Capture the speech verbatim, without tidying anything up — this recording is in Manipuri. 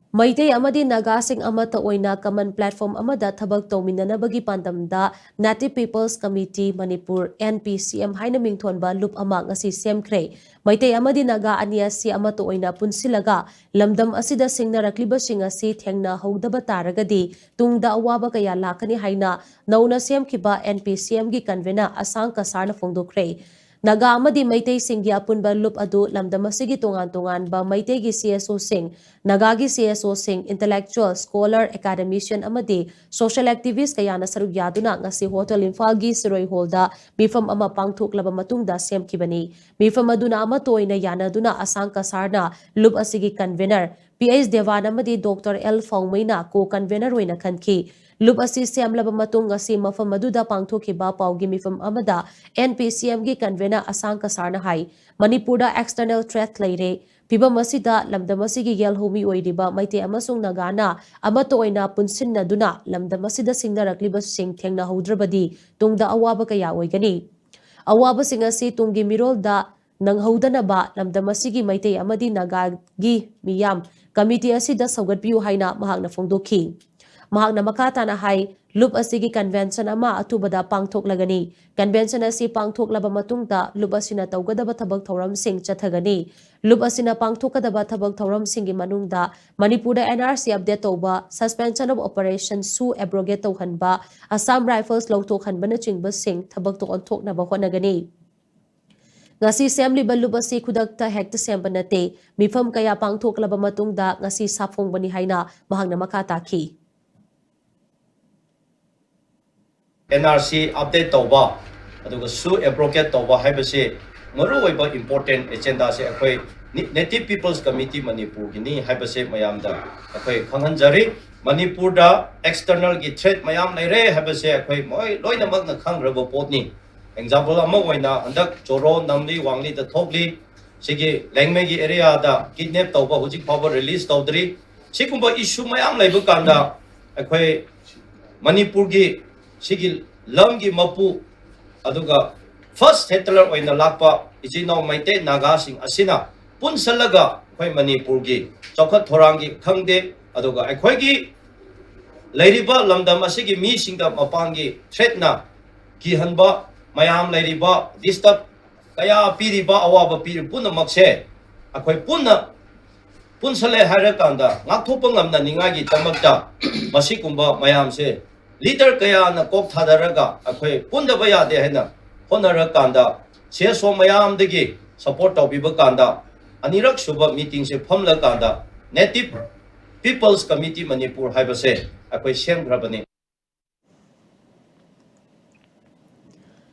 ꯃꯩꯇꯩ ꯑꯃꯗꯤ ꯅꯥꯒꯥꯁꯤꯡ ꯑꯃꯠꯇ ꯑꯣꯏꯅ common platform ꯑꯃꯗ ꯊꯕꯛ ꯇꯧꯃꯤꯟꯅꯅꯕꯒꯤ ꯄꯥꯟꯗꯝꯗ Native People's Committee Manipur, N P C M ꯍꯥꯏꯅ ꯃꯤꯡꯊꯣꯟꯕ ꯂꯨꯞ ꯑꯃ ꯉꯁꯤ ꯁꯦꯝꯈ꯭ꯔꯦ꯫ ꯃꯩꯇꯩ ꯑꯃꯗꯤ ꯅꯥꯒꯥ ꯑꯅꯤ ꯑꯁꯤ ꯑꯃꯠꯇ ꯑꯣꯏꯅ ꯄꯨꯟꯁꯤꯜꯂꯒ ꯂꯝꯗꯝ ꯑꯁꯤꯗ ꯁꯤꯡꯅꯔꯛꯂꯤꯕꯁꯤꯡ ꯑꯁꯤ ꯊꯦꯡꯅꯍꯧꯗꯕ ꯇꯥꯔꯒꯗꯤ ꯇꯨꯡꯗ ꯑꯋꯥꯕ ꯀꯌꯥ ꯂꯥꯛꯀꯅꯤ ꯍꯥꯏꯅ ꯅꯧꯅ ꯁꯦꯝꯈꯤꯕ N P C M ꯒꯤ convener ꯑꯁꯥꯡ ꯀꯁꯥꯔꯅ ꯐꯣꯡꯗꯣꯛꯈ꯭ꯔꯦ꯫ ꯅꯥꯒꯥ ꯑꯃꯗꯤ ꯃꯩꯇꯩꯁꯤꯡꯒꯤ ꯑꯄꯨꯟꯕ ꯂꯨꯞ ꯑꯗꯨ ꯂꯝꯗꯝ ꯑꯁꯤꯒꯤ ꯇꯣꯉꯥꯟ ꯇꯣꯉꯥꯟꯕ ꯃꯩꯇꯩꯒꯤ C S O ꯁꯤꯡ, ꯅꯥꯒꯥꯒꯤ C S O ꯁꯤꯡ, intellectual, scholar, academician ꯑꯃꯗꯤ social activist ꯀꯌꯥꯅ ꯁꯔꯨꯛ ꯌꯥꯗꯨꯅ ꯉꯁꯤ ꯍꯣꯇꯦꯜ ꯏꯝꯐꯥꯜꯒꯤ ꯁꯤꯔꯣꯏ ꯍꯣꯜꯗ ꯃꯤꯐꯝ ꯑꯃ ꯄꯥꯡꯊꯣꯛꯂꯕ ꯃꯇꯨꯡꯗ ꯁꯦꯝꯈꯤꯕꯅꯤ꯫ ꯃꯤꯐꯝ ꯑꯗꯨꯅ ꯑꯃꯠꯇ ꯑꯣꯏꯅ ꯌꯥꯅꯗꯨꯅ ꯑꯁꯥꯡ ꯀꯁꯥꯔꯅ ꯂꯨꯞ ꯑꯁꯤꯒꯤ convener P H ꯗꯦꯋꯥꯟ ꯑꯃꯗꯤ Doctor L ꯐꯥꯎꯃꯩꯅ co-convener ꯑꯣꯏꯅ ꯈꯟꯈꯤ꯫ ꯂꯨꯞ ꯑꯁꯤ ꯁꯦꯝꯂꯕ ꯃꯇꯨꯡ ꯉꯁꯤ ꯃꯐꯝ ꯑꯗꯨꯗ ꯄꯥꯡꯊꯣꯛꯈꯤꯕ ꯄꯥꯎꯒꯤ ꯃꯤꯐꯝ ꯑꯃꯗ N P C M ꯒꯤ convener ꯑꯁꯥꯡ ꯀꯁꯥꯔꯅ ꯍꯥꯏ, ꯃꯅꯤꯄꯨꯔꯗ external threat ꯂꯩꯔꯦ꯫ ꯐꯤꯚꯝ ꯑꯁꯤꯗ ꯂꯝꯗꯝ ꯑꯁꯤꯒꯤ ꯌꯦꯜꯍꯧꯃꯤ ꯑꯣꯏꯔꯤꯕ ꯃꯩꯇꯩ ꯑꯃꯁꯨꯡ ꯅꯥꯒꯥꯅ ꯑꯃꯠꯇ ꯑꯣꯏꯅ ꯄꯨꯟꯁꯤꯟꯅꯗꯨꯅ ꯂꯝꯗꯝ ꯑꯁꯤꯗ ꯁꯤꯡꯅꯔꯛꯂꯤꯕꯁꯤꯡ ꯊꯦꯡꯅꯍꯧꯗ꯭ꯔꯕꯗꯤ ꯇꯨꯡꯗ ꯑꯋꯥꯕ ꯀꯌꯥ ꯑꯣꯏꯒꯅꯤ꯫ ꯑꯋꯥꯕꯁꯤꯡ ꯑꯁꯤ ꯇꯨꯡꯒꯤ ꯃꯤꯔꯣꯜꯗ ꯅꯪꯍꯧꯗꯅꯕ ꯂꯝꯗꯝ ꯑꯁꯤꯒꯤ ꯃꯩꯇꯩ ꯑꯃꯗꯤ ꯅꯥꯒꯥꯒꯤ ꯃꯤꯌꯥꯝ committee ꯑꯁꯤꯗ ꯁꯧꯒꯠꯄꯤꯌꯨ ꯍꯥꯏꯅ ꯃꯍꯥꯛꯅ ꯐꯣꯡꯗꯣꯛꯈꯤ꯫ ꯃꯍꯥꯛꯅ ꯃꯈꯥ ꯇꯥꯅ ꯍꯥꯏ, ꯂꯨꯞ ꯑꯁꯤꯒꯤ convention ꯑꯃ ꯑꯊꯨꯕꯗ ꯄꯥꯡꯊꯣꯛꯂꯒꯅꯤ꯫ Convention ꯑꯁꯤ ꯄꯥꯡꯊꯣꯛꯂꯕ ꯃꯇꯨꯡꯗ ꯂꯨꯞ ꯑꯁꯤꯅ ꯇꯧꯒꯗꯕ ꯊꯕꯛ ꯊꯧꯔꯝꯁꯤꯡ ꯆꯠꯊꯒꯅꯤ꯫ ꯂꯨꯞ ꯑꯁꯤꯅ ꯄꯥꯡꯊꯣꯛꯀꯗꯕ ꯊꯕꯛ ꯊꯧꯔꯝꯁꯤꯡꯒꯤ ꯃꯅꯨꯡꯗ ꯃꯅꯤꯄꯨꯔꯗ N R C update ꯇꯧꯕ, suspension of operation ꯁꯨ abrogate ꯇꯧꯍꯟꯕ, Assam Rifles ꯂꯧꯊꯣꯛꯍꯟꯕꯅꯆꯤꯡꯕꯁꯤꯡ ꯊꯕꯛꯇ ꯑꯣꯟꯊꯣꯛꯅꯕ ꯍꯣꯠꯅꯒꯅꯤ꯫ ꯉꯁꯤ ꯁꯦꯝꯂꯤꯕ ꯂꯨꯞ ꯑꯁꯤ ꯈꯨꯗꯛꯇ ꯍꯦꯛꯇ ꯁꯦꯝꯕ ꯅꯠꯇꯦ꯫ ꯃꯤꯐꯝ ꯀꯌꯥ ꯄꯥꯡꯊꯣꯛꯂꯕ ꯃꯇꯨꯡꯗ ꯉꯁꯤ ꯁꯥꯐꯣꯡꯕꯅꯤ ꯍꯥꯏꯅ ꯃꯍꯥꯛꯅ ꯃꯈꯥ ꯇꯥꯈꯤ꯫ N R C update ꯇꯧꯕ, ꯑꯗꯨꯒ ꯁꯨ abrogate ꯇꯧꯕ ꯍꯥꯏꯕꯁꯤ ꯃꯔꯨꯑꯣꯏꯕ important agenda ꯁꯦ ꯑꯩꯈꯣꯏ Native People's Committee ꯃꯅꯤꯄꯨꯔꯒꯤꯅꯤ ꯍꯥꯏꯕꯁꯦ ꯃꯌꯥꯝꯗ ꯑꯩꯈꯣꯏ ꯈꯪꯍꯟꯖꯔꯤ꯫ ꯃꯅꯤꯄꯨꯔꯗ external ꯒꯤ threat ꯃꯌꯥꯝ ꯂꯩꯔꯦ ꯍꯥꯏꯕꯁꯦ ꯑꯩꯈꯣꯏ ꯃꯣꯏ ꯂꯣꯏꯅꯃꯛꯅ ꯈꯪꯈ꯭ꯔꯕ ꯄꯣꯠꯅꯤ꯫ Example ꯑꯃ ꯑꯣꯏꯅ ꯍꯟꯗꯛ ꯖꯣꯔꯣ, ꯅꯝꯂꯤ, ꯋꯥꯡꯂꯤꯗ ꯊꯣꯛꯂꯤ꯫ ꯁꯤꯒꯤ ꯂꯦꯡꯃꯩꯒꯤ area ꯗ kidnap ꯇꯧꯕ ꯍꯧꯖꯤꯛ ꯐꯥꯎꯕ release ꯇꯧꯗ꯭ꯔꯤ꯫ ꯁꯤꯒꯨꯝꯕ issue ꯃꯌꯥꯝ ꯂꯩꯕ ꯀꯥꯟꯗ ꯑꯩꯈꯣꯏ ꯃꯅꯤꯄꯨꯔꯒꯤ ꯁꯤꯒꯤ ꯂꯝꯒꯤ ꯃꯄꯨ, ꯑꯗꯨꯒ first settler ꯑꯣꯏꯅ ꯂꯥꯛꯄ ꯏꯆꯤꯟ ꯏꯅꯥꯎ ꯃꯩꯇꯩ ꯅꯥꯒꯥꯁꯤꯡ ꯑꯁꯤꯅ ꯄꯨꯟꯁꯜꯂꯒ ꯑꯩꯈꯣꯏ ꯃꯅꯤꯄꯨꯔꯒꯤ ꯆꯥꯎꯈꯠ ꯊꯧꯔꯥꯡꯒꯤ ꯈꯪꯗꯦ, ꯑꯗꯨꯒ ꯑꯩꯈꯣꯏꯒꯤ ꯂꯩꯔꯤꯕ ꯂꯝꯗꯝ ꯑꯁꯤꯒꯤ ꯃꯤꯁꯤꯡꯗ ꯃꯄꯥꯟꯒꯤ ꯊ꯭ꯔꯦꯠꯅ ꯀꯤꯍꯟꯕ ꯃꯌꯥꯝ ꯂꯩꯔꯤꯕ, ꯗꯤꯁꯇꯔꯕ ꯀꯌꯥ ꯄꯤꯔꯤꯕ, ꯑꯋꯥꯕ ꯄꯤꯔꯤꯕ ꯄꯨꯝꯅꯃꯛꯁꯦ ꯑꯩꯈꯣꯏ ꯄꯨꯟꯅ ꯄꯨꯟꯁꯜꯂꯦ ꯍꯥꯏꯔꯀꯥꯟꯗ ꯉꯥꯛꯊꯣꯛꯄ ꯉꯝꯅꯅꯤꯡꯉꯥꯏꯒꯤꯗꯃꯛꯇ ꯃꯁꯤꯒꯨꯝꯕ ꯃꯌꯥꯝꯁꯦ ꯂꯤꯗꯔ ꯀꯌꯥꯅ ꯀꯣꯛ ꯊꯥꯗꯔꯒ ꯑꯩꯈꯣꯏ ꯄꯨꯟꯗꯕ ꯌꯥꯗꯦ ꯍꯥꯏꯅ ꯍꯣꯠꯅꯔꯀꯥꯟꯗ ꯁꯤ ꯑꯦꯁ ꯑꯣ ꯃꯌꯥꯝꯗꯒꯤ ꯁꯄꯣꯔꯠ ꯇꯧꯕꯤꯕ ꯀꯥꯟꯗ ꯑꯅꯤꯔꯛ ꯁꯨꯕ ꯃꯤꯇꯤꯡꯁꯦ ꯐꯝꯂꯀꯥꯟꯗ Native People's Committee ꯃꯅꯤꯄꯨꯔ ꯍꯥꯏꯕꯁꯦ ꯑꯩꯈꯣꯏ ꯁꯦꯝꯈ꯭ꯔꯕꯅꯤ꯫